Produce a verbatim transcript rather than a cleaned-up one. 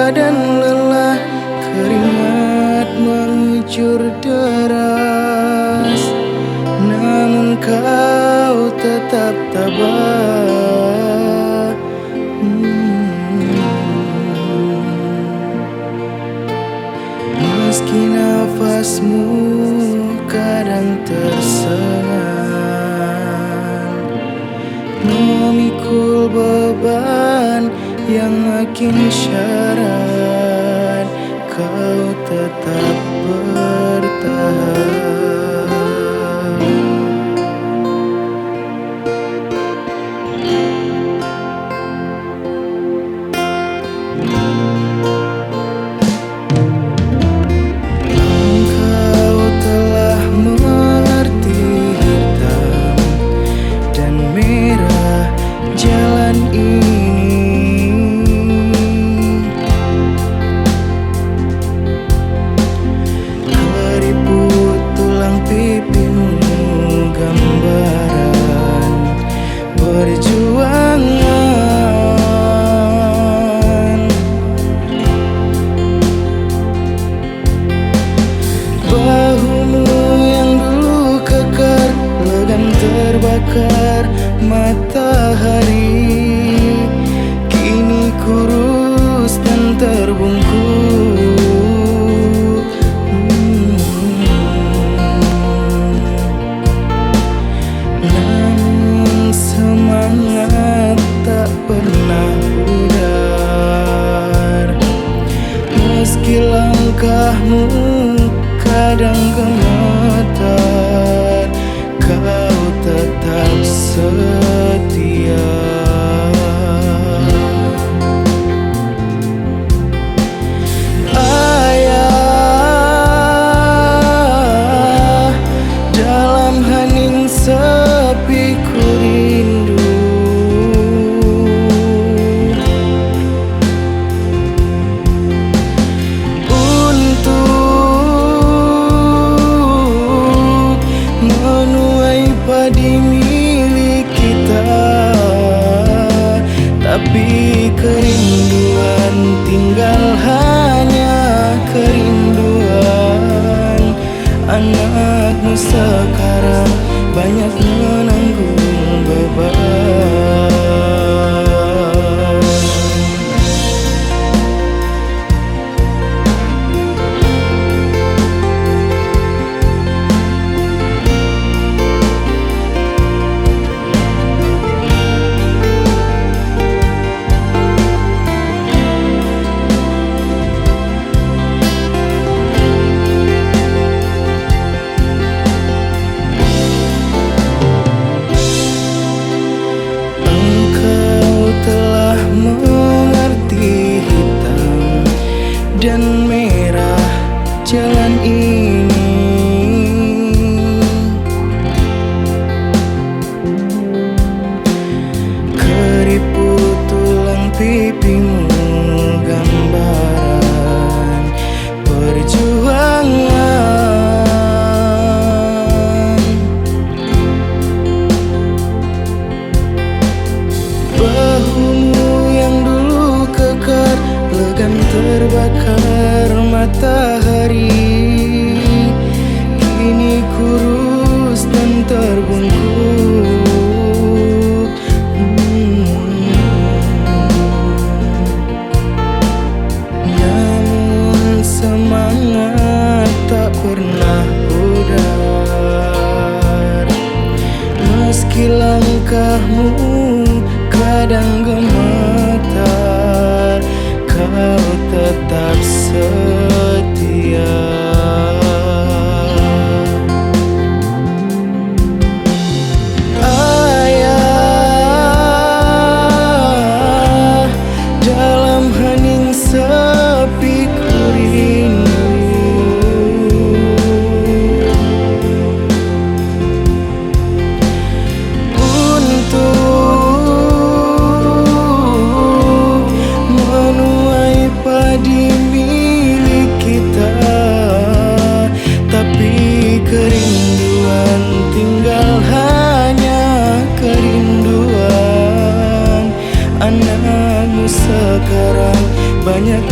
Dan lelah, keringat mengucur deras, namun kau tetap tabah. Hmm. Meski nafasmu kadang tersengal, memikul beban yang makin syarat, kau tetap bertahan. Engkau telah mengerti hitam dan merah jalan ini. Keriput tulang pipimu gambaran perjuangan. Bahumu yang dulu kekar, legam terbakar matahari, kini kurus dan terbungkuk. Hmm. Namun semangat tak pernah pudar, meski langkahmu kadang gemetar, kau tetap setia. Ayah, dalam haning sepi ku rindu untuk menuai padi milik kita, tapi kerinduan tinggal hanya kerinduan. Anakmu sekarang banyak menanggung beban. Engkau telah mengerti hitam dan merah jalan ini. Keriput tulang pipimu gambaran perjuangan. Bahumu yang dulu kekar, legam terbakar matahari, kini kurus dan terbungkuk. Hmm. Namun semangat tak pernah pudar, meski langkahmu kadang gemetar, kau tetap setia. Ayah, dalam haning sepi ku rindu untuk menuai padi milik kita, tapi kerinduan tinggal hanya kerinduan. Anakmu sekarang banyak